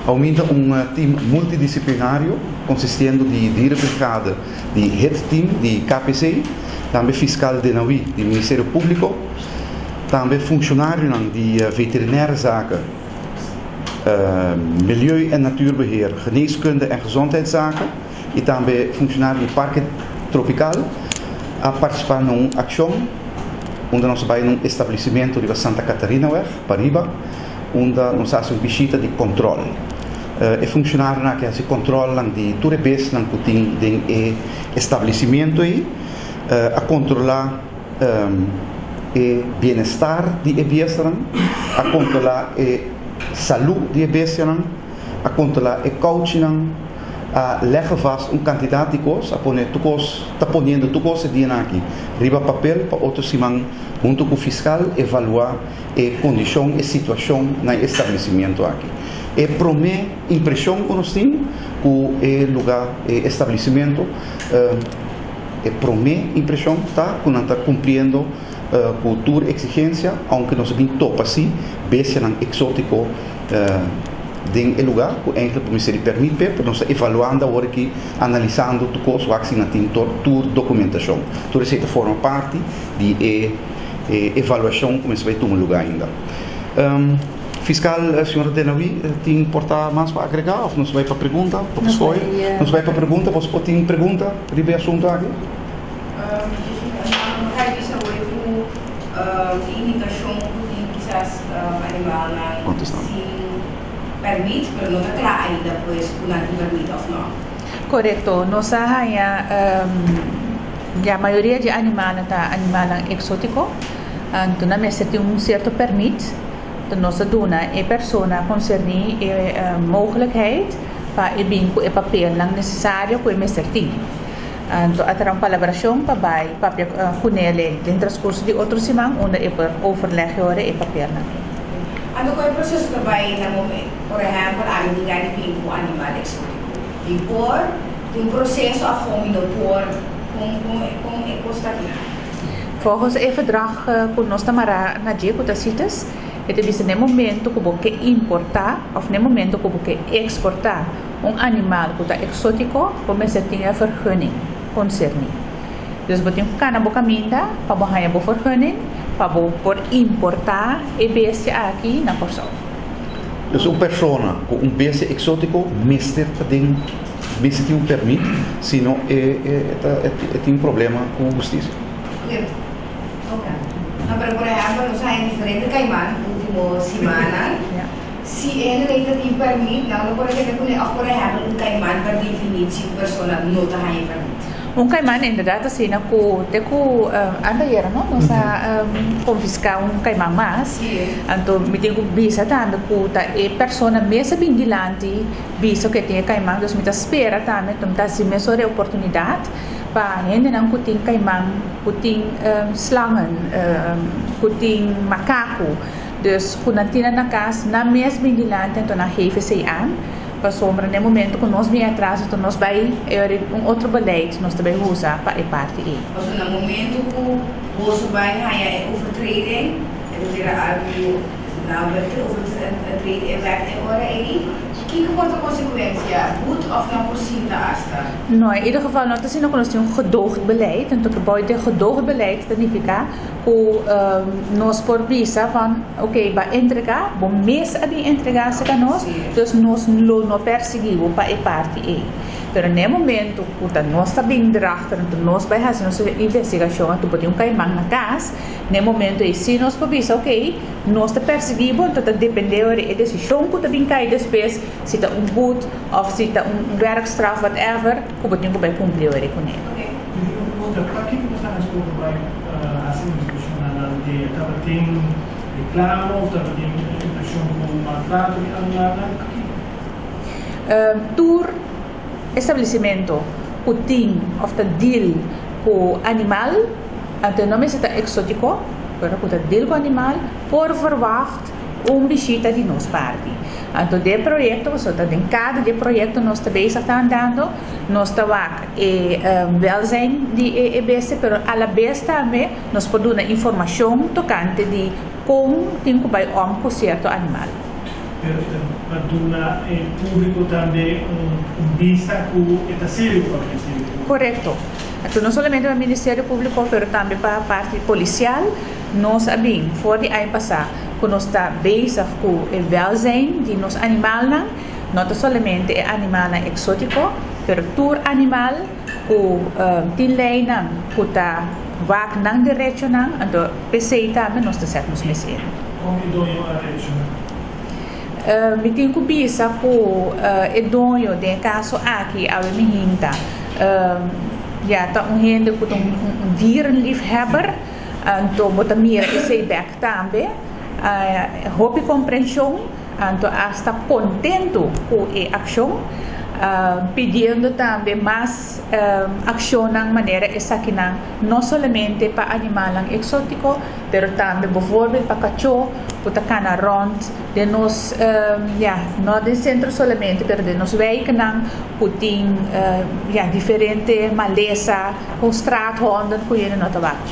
Aumenta un team multidisciplinario consistiendo di dierenbrigade, di HIT team di KPC, tambe fiscal Denawi di Ministerio Publico, tambe funcionarionan di veterinaire zaken, milieu en natuurbeheer, geneeskunde en gezondheidszaken y tambe funcionario di Parke Tropical a participa na un accion unda nos a bay na un establecimento riba Santa Catarinaweg, pariba, unda nos a haci un bishita di control. E funcionarionan aki a haci controlnan di tur e besnan cu tin den e establecimento ey, a controla e bienestar di e bestianan, a controla e salud di e bestianan, a controla e couchinan, a leggen vast un cantidad di cos, a pone tur cos, ta poniendo tur cos e dianan aki riba papel pa otro siman hunto cu fiscal evalua e condicion, e situacion na e establecimiento aki. E prome impresion cu nos tin cu e lugar, e establecimiento, e prome impresion ta cu nan ta cumpliendo cu tur exigencia, aunke nos a bin topa si bestianan exotico den e lugar cu eigenlijk por mester di permit p'e, pero nos ta evaluando awor aki, analisando tur cos, wak si nan tin tur documentacion. Tur esey ta forma parti di e evaluacion cu mester bay tuma lugar ainda. Fiscal señora Denawi tin por ta mas pa agrega of nos bay pa pregunta? Bo ta scoge? Nos bay pa pregunta, bo por tin pregunta riba e asunto aki? No ta bisa hoy cu tin indicacion cu tin kisas animalnan sin permit, pero no ta cla ainda pues cu nan tin permit of no. Corecto, nos a haya ya mayoria di animalnan ta animalnan exotico, anto nan mester tin un cierto permit, anto nos a duna e persona concerni e mogelijkheid pa e bin cu e papelnan necesario cu e mester tin. Anto a traha un palabracion pa bay papia cunele den transcurso di otro siman unda e por overleg ora e papelnan. Anto con e proceso ta bay na momento, por ehempel, ami tin gana di bin cu un animal exotico, mi por tin un proceso of con mi no por, con con con e cos ta aki? Volgens e verdrag cu nos ta mara na dje cu ta CITES, e ta bisa na e momento cu bo ke importa of na e momento cu bo ke exporta un animal cu ta exotico, bo mester tin e vergunning concerni. Dus bo tin cu cana bo caminda pa bo haya bo vergunning pa bo por importa e bestia aki na Corsou. Dus un persona cu un bestia exotico mester ta den mester tin un permit, sino e e ta e tin problema cu husticia. Ok. No, pero por ehempel nos a haya diferente caiman ultimo simannan. Si e hende ta tin permit, nan lo por a keda kuné òf por ehèmpel un kaiman per definitio un persona no ta haña permit? Un kaiman inderdat asina ku te ku anteayer no nos a konfiská un kaiman mas. Anto mi tin ku bisa tambe ku ta e persona mes a bin dilanti bisa ku e tin e kaiman, dus mi ta spera tambe anto mi ta hasi mesora e oportunidat pa hendenan ku tin kaiman, ku tin slangen, ku tin makaku. Dus ku nan tina na kas, nan mes bin dilanti anto nan geef esei aan, pasobra na e momento ku nos bin atras anto nos bai e ora un otro beleid nos ta bai usa pa e parti ei. Pasobra na momento ku boso bai haña e overtreding, e ta bira algu nan bai ta overtrede e wet e ora ei, kiko por ta konsekuensia? Boet òf nan por sinta asta? No, in ieder geval no ta asina ku nos tin un gedoogdbeleid, anto ku bou di gedoogdbeleid ta nifiká Ku nos por bisa van ok ba entrega, bo mes a bin entrega cerca nos, dus nos lo no persegui bo pa e parti ei. Pero na e momento ku ta nos ta bin erachter, anto nos bai hasi nos investigashon, anto bo tin un kaiman na kas, na e momento ei si nos por bisa ok nos ta persegui bo, anto ta depende ora e desishon ku ta bin kai despues, si ta un boet of si ta un werkstraf whatever, ku bo tin ku bai kumpli ora kuné. Pregunta, Pakiko bo sa escoge bai hasi investigashon na Laltea? Tabatin reklamo of tabatin impreshon ku maltrato di animalnan? Pakiko? Tur establesimentu ku tin of ta deal ku animal, anto no mester ta eksotiko, pero ku ta deal ku animal, por verwacht un bishita di nos parti. Anto den proyekto, pasobra ta den kada di e proyekto nos ta bezig ta andando, nos ta wak e welzijn di e bestia, pero alabes tambe nos por duna informashon tokante di kon tin ku bai om ku sierto animal. Pero pa duna e públiko tambe un bista ku e ta serio pa Ministerio Públiko. Korekto. Anto no solamente pa Ministerio Públiko pero tambe pa parti polisial nos a bin for di aña pasá ku nos ta bezig ku e welzijn di nos animalnan, no ta solamente e animalnan eksótiko pero tur animal ku tin leinan ku ta wak nan derechonan, anto p'esei tambe nos ta sèt nos mes in. Kon e doño a reakshoná? Mi tin ku bisa ku e doño den e kaso aki awe mi hinta ya ta un hende ku ta un dierenliefhebber, anto bo ta mira esei bèk tambe. Hopi komprenshon, anto asta kontentu ku e akshon, pidiendo tambe mas akshonnan manera esakinan, no solamente pa animalnan eksótiko, pero tambe bovoorbeeld pa kachó ku ta kana rònt den nos, ya, no den sentro solamente, pero den nos wijknan ku tin, ya, diferente malesa, kon straathonden ku hende no ta wak.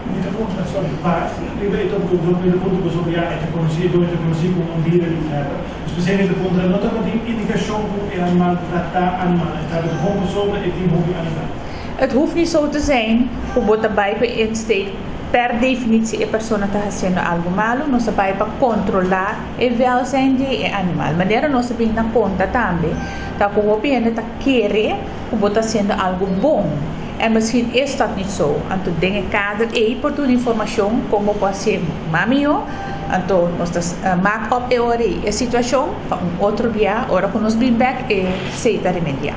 Mi ta puntra sorry pa riba e tópiko ku mi ta puntra pasobra ya e ta konosí e doño ta konosí komo un dierenliefhebber. Espesialmente ta puntra no tabatin indikashon ku e a maltratá animal, e tabata bon pasobra e tin hopi animal. Het hoeft niet zo te zijn ku bo ta bai ku e insteek per definitie e persona ta hasiendo algu malu, nos ta bai pa kontrolá e welzijn di e animal. Manera nos a bin na konta tambe ta ku hopi hende ta kere ku bo ta hasiendo algu bon. En misschien is dat niet zo. Anto den e kader ei por duna informashon kon bo por hasié mas mihó. Anto nos ta maak op e ora ei e situashon pa un otro bia ora ku nos bin bèk e sei ta remediá.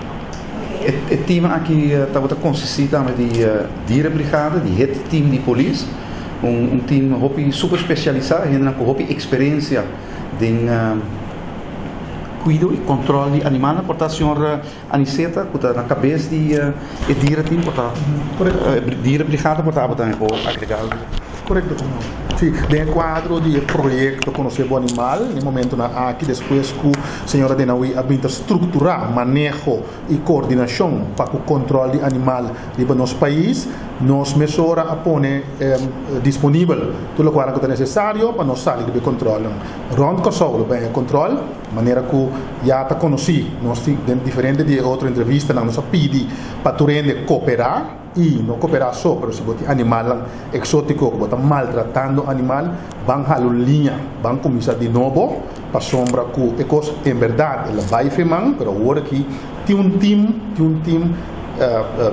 E team aki tabata konsistí tambe di dierenbrigade, di het team di polis, un team hopi super spesialisá, hendenan ku hopi eksperensia den kuido i kòntròl di animalnan. Por ta señor Aniceta ku ta na kabes di e dierenteam por ta dierenbrigade por ta abo tambe por agrega algu. Korekto. Si, den e kuadro di e proyekto Konosé Bo Animal, na e momentonan aki despues ku señora Denawi a bin ta strukturá maneho i koordinashon pa ku kòntròl di animal riba nos pais, nos mesora a pone disponibel tur lokual ku ta nesesario pa nos sali riba e kòntròlnan. Rònt Kòrsou lo bin e kòntròl. Manera ku ya ta konosí, nos tin den diferente di e otro entrevistanan nos a pidi pa tur hende koperá i no koperá so, pero si bo tin animalnan eksótiko ku bo ta maltratando animal, ban hala un liña, ban kuminsá di nobo, pasobra ku e kos en bèrdat el a bai fe man, pero awor aki tin un tim, tin un tim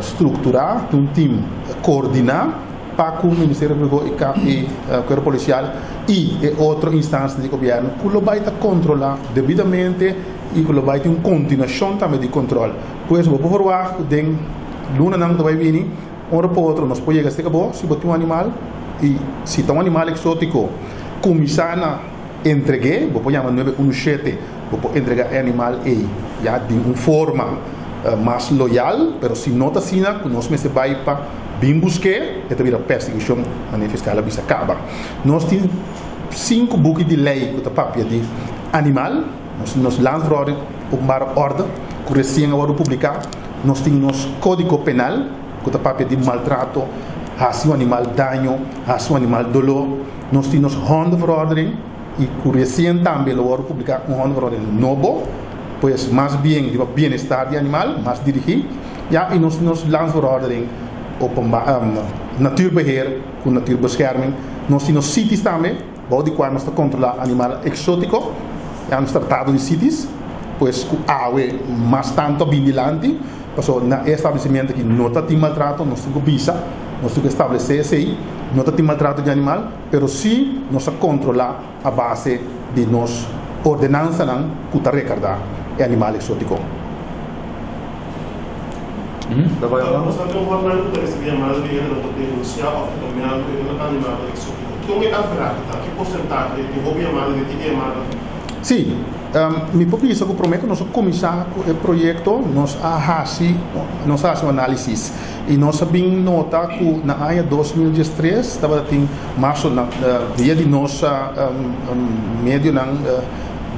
strukturá, tin un tim koordiná. Pa ku Ministerio Públiko i i Kuerpo Polisial i e otro instansianan di gobièrnu ku lo bai ta kontrolá debidamente i ku lo bai tin un kontinuashon tambe di kontrol. Pues bo por ferwagt ku den lunanan ku ta bai bini un ora pa otro nos por yega serka bo si bo tin un animal i si ta un animal eksótiko kuminsá na entreg'é bo por yama 917 bo por entregá e animal ei ya den un forma mas loyal pero si no ta asina ku nos mester bai pa Bin busk'é, e ta bira persiguishon, manera fiskal a bisa kaba. Nos tin sinku buki di lei ku ta papia di animal, nos tin nos Landsverordening Openbare Orde ku resien a wòrdu publiká, nos tin nos Kódigo Penal ku ta papia di maltrato, hasi un animal daño, hasi un animal doló, nos tin nos Hondenverordening i ku resien tambe lo wòrdu publiká un Hondenverordening nobo, pues mas bien riba bienestar di animal, mas dirigí. Ya i nos nos landsverordening openbaar natuurbeheer ku natuurbescherming. Nos tin nos CITES tambe, bou di kua nos ta kontrolá animal eksótiko. Ya nos tratado di CITES, pues ku awe mas tantu a bin dilanti, pasobra na e establesimentu aki no ta tin maltrato, nos tin ku bisa, nos tin ku establesé esei, no ta tin maltrato di animal, pero sí nos ta kontrolá a base di nos ordenansanan ku ta rekardá e animal eksótiko. Nos ta tin hornan ku ta risibí yamada di hendenan ta denunsiá òf ta cambiando e animalnan eksótiko. Kon e averahe ta? Ki porsentahe di hopi yamada di tiki yamada? Sí, mi por bisa ku promé ku nos a kuminsá ku e proyekto nos a hasi nos a hasi un análisis i nos a bin nota ku na aña 2013 tabata tin mas o na via di nos medionan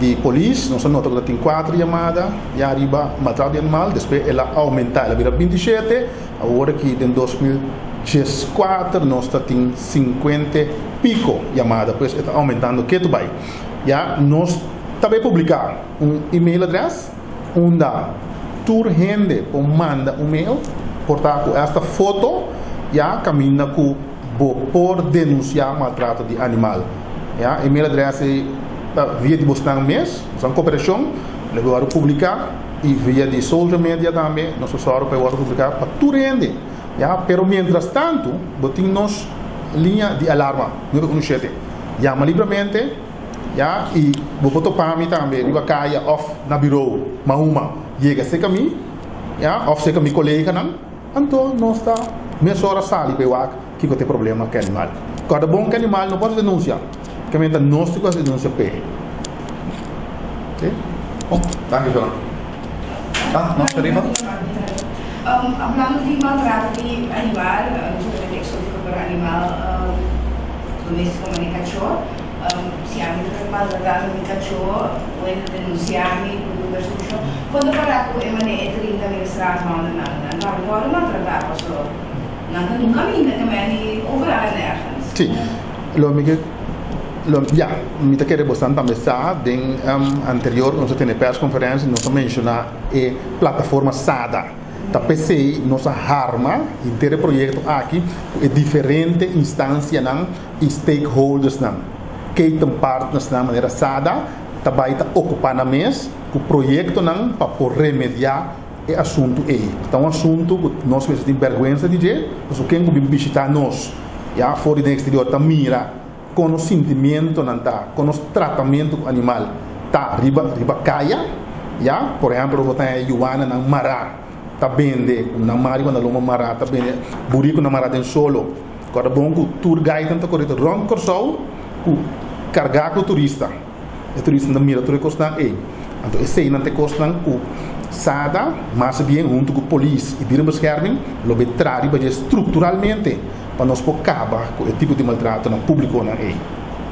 di polis nos a nota ku tabatin kuater yamada ya riba maltrato di animal, despues el a oumentá el a bira 27, awor aki den 2014 nos ta tin 50 piko yamada, pues e ta oumentando ketu bai. Ya nos. Ta bay publica un email address unda tur hende por manda un mail, por ta cu esta foto, ya, caminda cu bo por denuncia maltrato di animal. Ya, email address ey ta via di bosnan mes, nos cooperacion, lo wordo publica y via di social media tambe, nos ta zorg pa e wordo publica pa tur hende. Ya, pero mientras tanto, bo tin nos liña di alarma, 917. Yama libremente, ya, y bo por topa mi tambe riba caya of na bureau, Mahuma, yega cerca mi, ya, of cerca mi coleganan, anto nos ta mesora sali pa wak kiko ta e problema cu e animal. Corda bon cu animal no por denuncia, ke men ta nos tin cu haci denuncia p'e. Ok? Bon, danki Joran. Ah, nos ariba. Hablando di maltrato di animal, no solamente exótico, pero animal doméstico manera cachó. Si ami ta maltratando mi cachó, puede denunciarmi por un persecución. Cuando para cu e manera e 30.000 straathonden nan, nan worden maltratá, paso nan ta nunca minda que men overal en nergens. Si, lo mi ke lo, ja, mi ta kere bosnan tambe sa den anterior nos a tene persconferencia, nos a menciona e plataforma SADA. Ta p'esei nos a harma henter e proyecto aki cu e diferente instancianan y stakeholdersnan, ketenpartnersnan manera SADA ta bay ta ocupa nan mes cu proyectonan pa por remedia e asunto ei. Ta un asunto cu nos mester tin berguensa di dje, pasobra ken cu bin bishita nos, ya, for di den exterior ta mira con nos sentimientonan ta, con nos tratamento cu animal ta riba caya, ya. Por ehempel, bo ta haya yuananan mará ta bende, cu nan mari cuando loma mará ta bende, buriconan mará den solo. Corda bon cu tour guidenan ta core rond Corsou cu carga cu turista. E turistanan ta mira tur e cosnan ei. Anto eseinan ta e cosnan cu SADA, mas bien hunto cu polis y dierenbescherming, lo bay traha riba dje structuralmente pa nos por caba cu e tipo di maltratonan publiconan ei.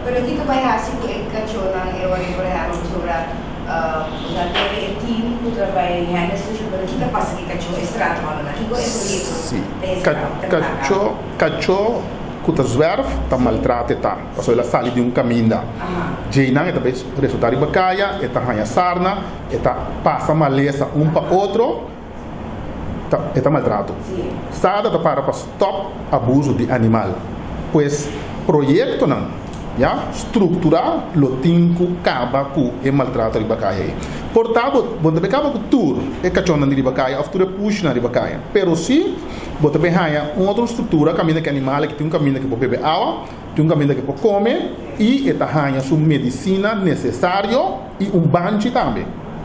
Pero kiko bay haci cu e cachonan e ora ei, por ehempel, pasobra bo ta tene e team cu ta bay handle situacion, pero kita pasa cu e cacho, e straathonden? Kiko e proyecto ta esaki? Cacho cu ta zwerf ta maltrate ta, pasobra el a sali di un caminda. Djeinan e ta bay resulta riba caya, e ta haya sarna, e ta pasa malesa un pa otro, ta e ta maltrato. SADA ta para pa stop abuso di animal. Pues proyectonan, ya, structura lo tin cu caba cu e maltrato riba caya ey. Por ta bo bo no ta bay caba cu tur e cachonnan di riba caya of tur e pushinan riba caya, pero si bo ta bay haya un otro structura caminda cu e animal aki tin un caminda cu por bebe awa, tin un caminda cu por come y e ta haya su medicina necesario y un banchi tambe.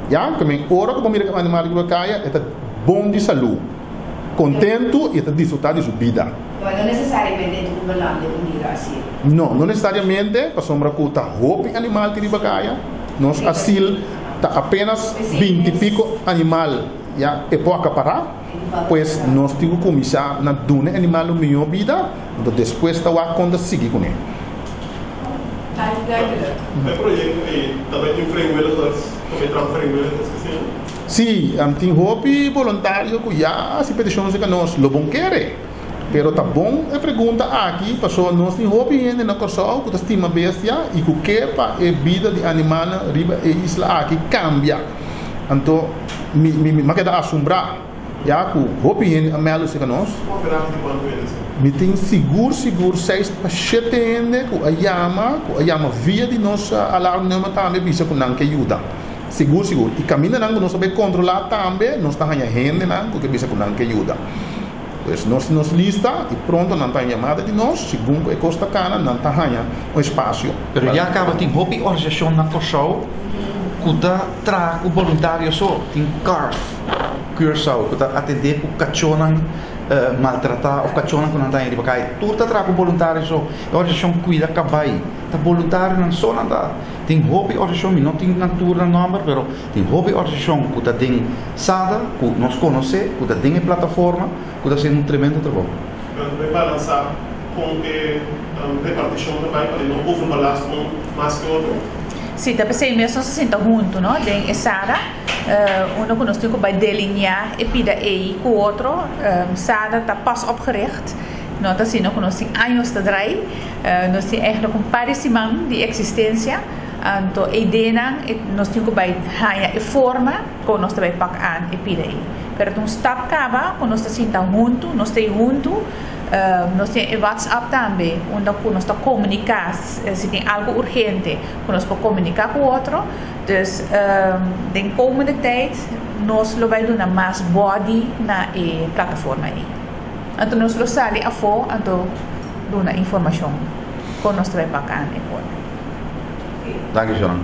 Ya, ke men ora ku bo mira e animal riba kaya, e ta bon di salú, kontentu i e ta disfrutá di su bida. Pero no nesesariamente e ta ku belang den un bida así. No, no nesesariamente, pasobra ku ta hopi animal tin riba kaya. Nos asil ta apenas 20 piko animal ya e por akapará. Pues nos tin ku kuminsá na duna e animal un mihó bida, anto despues ta wak kon ta sigui kuné. Duidelijk. E proyecto ei ta bay tin vrijwilligers, ta bay traha vrijwilligers ke sena? Sí, tin hopi boluntario ku ya hasi petishon serka nos, lo bon kere. Pero ta bon e pregunta aki pasobra nos tin hopi hende na Kòrsou ku ta stima bestia i ku ke pa e bida di animalnan riba e isla aki kambia. Anto mi mi mi a keda asombrá. Ya ku hopi hende a mèldu serka nos. Un averahe di kuantu hende sa? Mi tin sigur sigur seis pa shete hende ku a yama, ku a yama via di nos alarmnummer tambe bisa ku nan ke yuda. Sigur sigur. I kamindanan ku nos ta bai kontrolá tambe nos ta haña hendenan ku ke bisa ku nan ke yuda. Pues nos tin nos lista i pronto nan ta haña yamada di nos, segun ku e kos ta kana nan ta haña un espasio. Pero ya kaba tin hopi organisashon na Kòrsou ku ta traha ku boluntario so, tin CARF. Curaçao ku ta atendé ku kachónan maltratá òf kachónan ku nan ta haña riba kaya. Tur ta traha ku boluntario so. E organisashon Kuida Kabai ta boluntarionan so nan ta. Tin hopi organisashon, mi no tin nan tur nan nòmber, pero tin hopi organisashon ku ta den SADA ku nos konosé, ku ta den e plataforma, ku ta hasiendo un tremendo trabou. Nan ta bai balansá kon e repartishon ta bai pa e no overbelast un mas ke otro. Sí, ta p'esei mes nos a sinta huntu, no, den e SADA. Uno ku nos tin ku bai delineá e pida ei ku otro. SADA ta pas opgericht, no ta asina ku nos tin años ta drai. Nos tin eigenlijk un par di siman di eksistensia. Anto e ideanan nos tin ku bai haña e forma kon nos ta bai pak aan e pida ei. Pero ta un stap kaba ku nos ta sinta huntu, nos ta ei huntu, nos tin e WhatsApp tambe unda ku nos ta komuniká si tin algu urgente ku nos por komuniká ku otro. Dus den komende tijd nos lo bai duna mas body na e plataforma ei. Anto nos lo sali afó anto duna informashon kon nos ta bai pak aan e forma. Danki John.